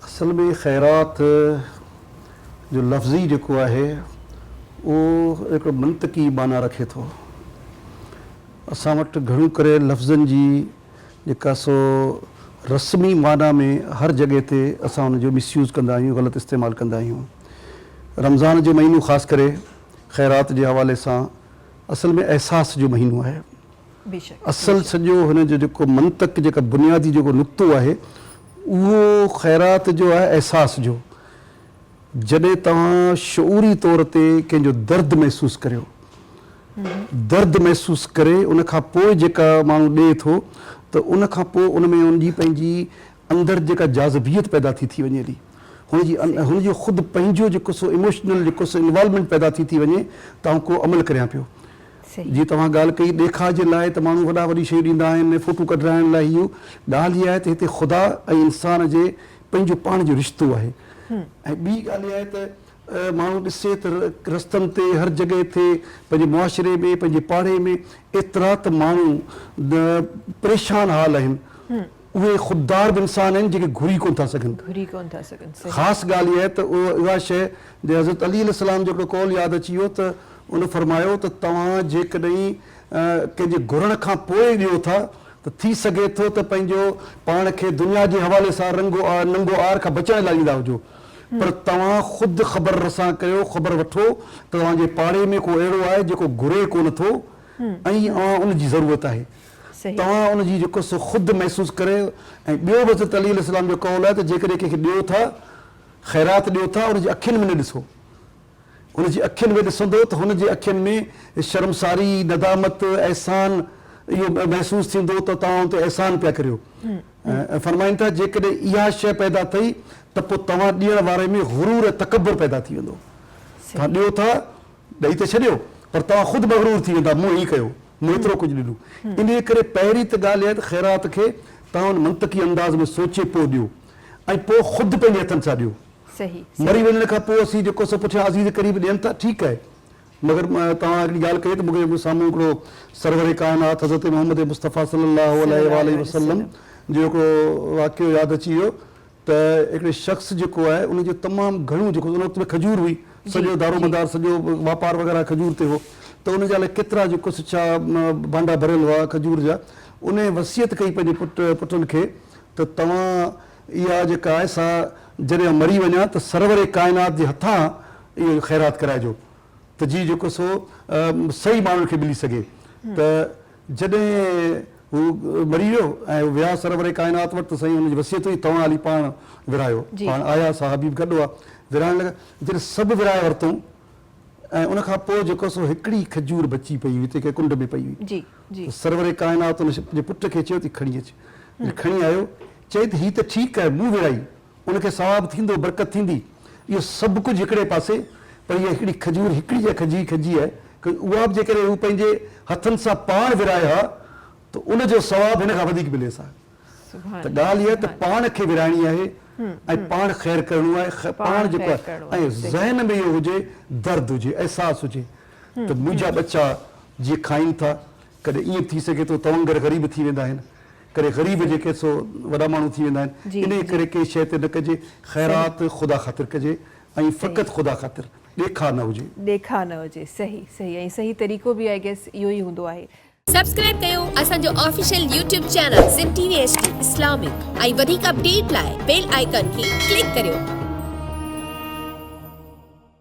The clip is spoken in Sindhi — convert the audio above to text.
اصل ۾ خيرات جو لفظ ئي جيڪو آهي اهو هڪڙو منطقي معنيٰ رکي ٿو. اسان وٽ گهڻو ڪري لفظن جي جيڪا سو رسمي معنيٰ ۾ هر جڳهه تي اسان ان جو مس يوز ڪندا آهيون غلط استعمال ڪندا آهيون. رمضان جو مهينو خاص ڪري خيرات جي حوالي سان اصل ۾ احساس جو مهينو آهي. اصل سڄو هن جو جيڪو منطق جيڪا بنيادي جيڪو نقطو آهي اهو خيرات جو آهي احساس جو جڏهن توهان شعوري طور تي ڪنهن جو درد محسوس ڪريو درد محسوس ڪري ان کان پوء جيڪا ماڻهو ڏئي ٿو ته ان کان پوء ان ۾ ان جي پنهنجي اندر جيڪا جاذبيت پيدا ٿي ٿي وڃي هلي هن جي هن جو خود پنهنجو جيڪو سو ايموشنل جيڪو سو انوالومينٽ پيدا ٿي ٿي وڃي ته آئون ڪو عمل ڪريان پيو جيئن توهان ڳالهه ڪئي ڏيکاء جي لاء ته ماڻهو وڏا وڏي شيون ڏيندا آهن فوٽو ڪڍرائڻ لاء هي هو ڳالهه اها آهي ته هتي خدا ۽ انسان جي پنهنجو پاڻ جو رشتو آهي ۽ ٻي ڳالهه اها آهي ته ماڻهو ڏسي ته رستن تي هر جڳهه تي پنهنجي معاشري ۾ پنهنجي پاڙي ۾ ايترا ته ماڻهو پريشان حال آهن اهي خوددار به انسان آهن جيڪي گهري ڪونه ٿا سگهن. گهري ڪونه ٿا سگهن صحيح. خاص ڳالهه اها آهي ته اها شيء جي حضرت علي عليه السلام جو هڪڙو قول ياد اچي ويو ته ان فرمايو ته توهان جيڪڏهن ڪنهن جي گهرڻ کان پوء ڏيو ٿا ته ٿي سگهي ٿو ته پنهنجو پاڻ کي دنيا جي حوالي سان رنگ ننگ و عار کان بچائڻ لاء ڏيندا هجو پر توهان خود خبر رسان ڪيو خبر وٺو ته توهان جي پاڙي ۾ ڪو اهڙو آهي جيڪو گهري ڪونه ٿو ۽ اوهان ان جي ضرورت آهي توهان ان جي جيڪو سو خود محسوس ڪريو ۽ ٻيو به حضرت علي عليه السلام جو قول آهي ته جيڪڏهن ڪنهن کي ڏيو ٿا خيرات ڏيو ٿا ان جي اکين ۾ نه ڏسو ان جي اکين ۾ ڏسندو ته هن جي اکين ۾ شرمساري ندامت احسان اهو محسوس ٿيندو ته توهان ان تي احسان پيا ڪريو ۽ فرمائن ٿا جيڪڏهن اها شيء پيدا ٿئي ته پوء توهان ڏيڻ واري ۾ غرور ۽ تڪبر پيدا ٿي ويندو توهان ڏيو ٿا ڏئي ته ڇڏيو پر توهان خود مغرور ٿي ويندا، مون هي ڪيو، مون ايترو ڪجهه ڏنو. انهيء ڪري پهرين ته ڳالهه اها آهي ته خيرات کي توهان ان منطقي انداز ۾ سوچي پوء ڏيو ۽ پوء خود پنهنجي هٿن سان ڏيو. مري وڃڻ کان پوء اسين جيڪو سو پٺيان عزيز قريب ڏين ٿا ٺيڪ آهي مگر توهان هڪڙي ڳالهه ڪئي ته مون کي سامهون هڪڙو سرور ڪائنات حضرت محمد مصطفيٰ صلي الله عليه واٰله وسلم جو هڪڙو واقعو ياد اچي ويو ته هڪڙي شخص جيڪو آهي ان جو تمام گهڻو جيڪو ان وقت ۾ کجور هئي سڄو دارومدار سڄو واپار وغيره کجور تي هو ته ان جا الائي ڪيترا جيڪو سو ڇا ڀانڊا ڀريل هئا کجور جا ان وصيت ڪئي پنهنجي پٽ پٽن کي ته توهان اها جيڪا آهي سا جڏهن آئون مري وڃان ته سرور ڪائنات جي هٿان اهو خيرات ڪرائجو ته جي جيڪو سو صحيح ماڻهن کي ملي سگهي ته جڏهن هو مري ويو ۽ ويا سرور ڪائنات وٽ ته سائين ان جي وصيت هئي توهان هلي پاڻ ورهايو. پاڻ آيا صحابي به گڏ هئا. ورهائڻ لڳا. جڏهن سڀ ورهائي ورتائون ۽ ان کان پوء جيڪو سو هڪڙي کجور بچي پئي هئي اتي ڪنهن ڪنڊ ۾ پئي هئي. ته سرور ڪائنات ان جي پٽ کي چيو ته کڻي اچ. جڏهن کڻي آيو چئي ته هي ته ٺيڪ آهي مون ورهائي ان کي ثواب ٿيندو، برڪت ٿيندي، اهو سڀ ڪجهه هڪڙي پاسي، پر اها هڪڙي کجور هڪڙي جا کجي کجي آهي، اها به جيڪڏهن هو پنهنجي هٿن سان پاڻ ورهائي ها ته ان جو ثواب هن کان وڌيڪ مليس ها. ته ڳالهه اها آهي ته پاڻ کي ورهائڻي آهي ۽ پاڻ خير ڪرڻو آهي، پاڻ جيڪو آهي ۽ ذهن ۾ اهو هجي، درد هجي، احساس هجي ته منهنجا ٻچا جيئن کائين ٿا، ڪڏهن ائين به ٿي سگهي ٿو تونگر غريب ٿي ويندا آهن، ڪري غريب جيڪي سو وڏا ماڻهو ٿي ويندا آهن انهيء ڪري ڪنهن شيء تي نه ڪجي خيرات خدا خاطر ڪجي ۽ فقط خدا خاطر ڏيکاء نه هجي. ڏيکاء نه هجي صحيح صحيح ۽ صحيح طريقو به I guess اهو ئي هوندو آهي. سبسڪرائب ڪيو اسان جو official YouTube channel Sindh T V H D Islamic ۽ وڌيڪ اپڊيٽ لاء بيل آئيڪان کي ڪلڪ ڪريو.